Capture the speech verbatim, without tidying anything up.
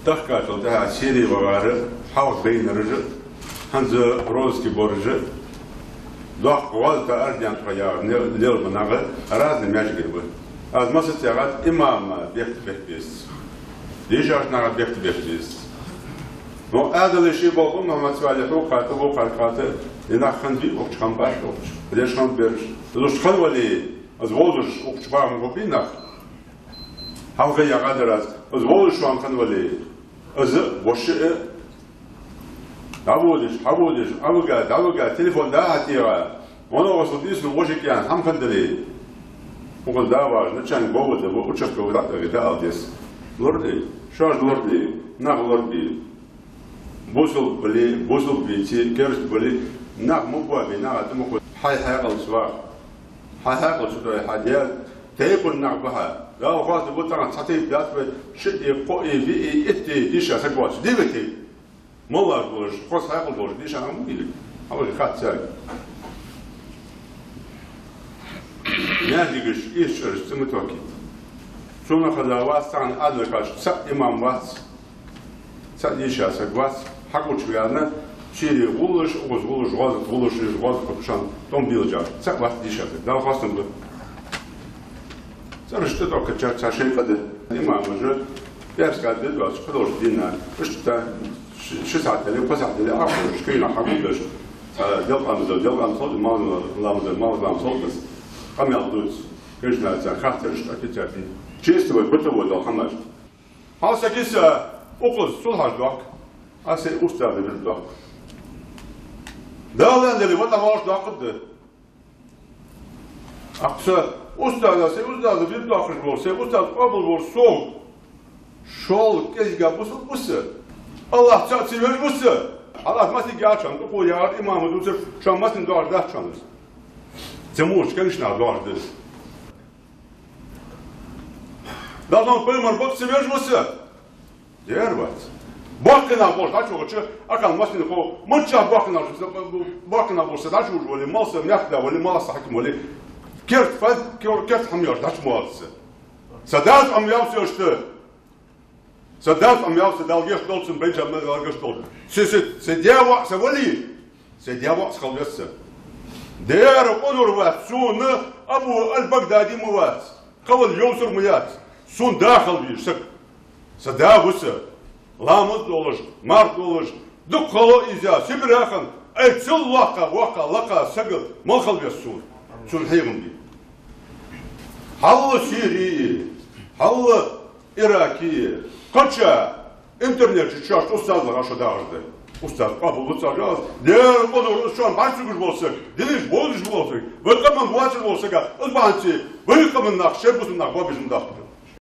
Тахкачул тӀехьа Сири вахара, хьалха байнараш а, хӀанз розки боржа, доккха гӀоз тӀа Арден тхо яхар лел-, лелба нагӀа разный маьждигаш ба. Аз масса цӀе гӀад имама бехк бе беза. Дийшача наха бехк бе беза. Но Ӏаьдала ший болх Мухьаммад-Салихьа кхата, вокхар кхата, и нах хиннавий укх чу, хиннабий укх чу, леш хиннаб бераш. Из уж хинна вале, из вовзаш укх чу багӀа гӀо бий нах. Хьалха яхадар аз, из вовзаш шоана хинна вале, из воша а, дӀаводаш, хьаводаш, Ӏавига, дӀавига, телефон дӀа-хьа тӀера, вано гӀосал дийсана вожик ян хӀама хинна дале. Укхаза да важ, начальник ГОВД ва, участковый дӀатӀаве дӀаала деза. Лораде, шоаш лораде, нах лораде. Бусалба бале, бусалба веце, керста бале, нах ма боабе, наха тӀа ма кхо. Хьай хьаькъалца ваха. Хьай хьаькъалца ваха, хьа дел тайпан нах ба хьа. Дала хоастам ба, тахан цхьа тайпа дац вай, шиъ, кхоъ, виъ, итт дийша саг воацаш. Дий вай тайпа? Моллаш болаш, хоза хьаькъал долаш дийша хӀама ма дий. Хьавари хатта царга. Маьждигаш ийс чӀараш цӀи ма тохкийта. Цунах хаза вац, цхьан адвокаташ, цхьа имам вац, цхьа дийша саг вац, хьагучаваьнна, Сири гӀуллаш, укхаза гӀуллаш, гӀоза гӀуллаш, гӀоза кхучан тӀом бийлачар. Цхьа вац дийша саг. Дала хоастам ба. ЦӀераш тӀатохкачар цхьа шин къа да. Имамаш а, пӀаьраска де доацаш, кхыдолча дийнахьа. Иштта ши, ши сахьат дале, кхо сахьат дале, Ӏоховшаш, кхийна хьагулдеш, цхьа делкъа ламаз, делкъа ламаз хилда, марха ламаз, марха ламаз хилда, къамаьл дувца. Кхыча наха цхьа хаттараш тӀа кицар дий. Честный вай, бытовой дола хӀамаш. Хьал са киса укхаза сулхьаш дохк, а сай устаза вир дохк. Дала аьнна дале, ватӀа валаш дохк да. Аккха са устаза, сай устаза вир дохкаш вола, сай устаз къоабал вола сов. Шол кӀезига бусалба ва са. Аллахь цаӀ ца веш ва са. Аллахь массанега яхача хана, тӀаккха яхар имама дувцар, шоана массанена доагӀаш дац шоана из. Ца мугӀача кагийча наха доагӀаш да из. Дала пайхамар бакъ ца веш ва са. Дера вац. Боккхий нах болаш дӀачувоагӀача, акхарна массанена хов, миччахьа боккхий нах, боккхий нах болаш са дӀачувожаш вале, мала са мехкда вале, мала са хьаким вале, керта фа-, кер-, керта хӀама йоацаш дӀачумоагӀа са. Са дас Ӏомаяьв со иштта. Са дас Ӏомаяьв со, Дала гешт долда цунна, бенча Дала гешт долда. Са, са, са даь-воӀ са вале, са даь-воӀ са хила веза са. Дера къонах вац сона, Абу аль-Багдади ма вац. Кхывала йовсар ма яц. Сона да хила везаш саг. Са да ва са. Ламаз долаш, марха долаш, дукха хало из я, Сибре хинна, ай цул лакха, воккха, лакха саг мала хила веза сона. Цун хьехам бе. Хьалла Сири, хьалла Ираке, кхыча интернета чу шоашта устазах шо дагӀаш да. Устаз къоабал ва цар жагӀас. Дера къонах, из шоана бӀаргагуш вола саг, динах бовзаш вола саг, вай къаман воацаш вола саг, из бахьанца вай къаман нах, шоай бусалба нах боабеш ма дахка.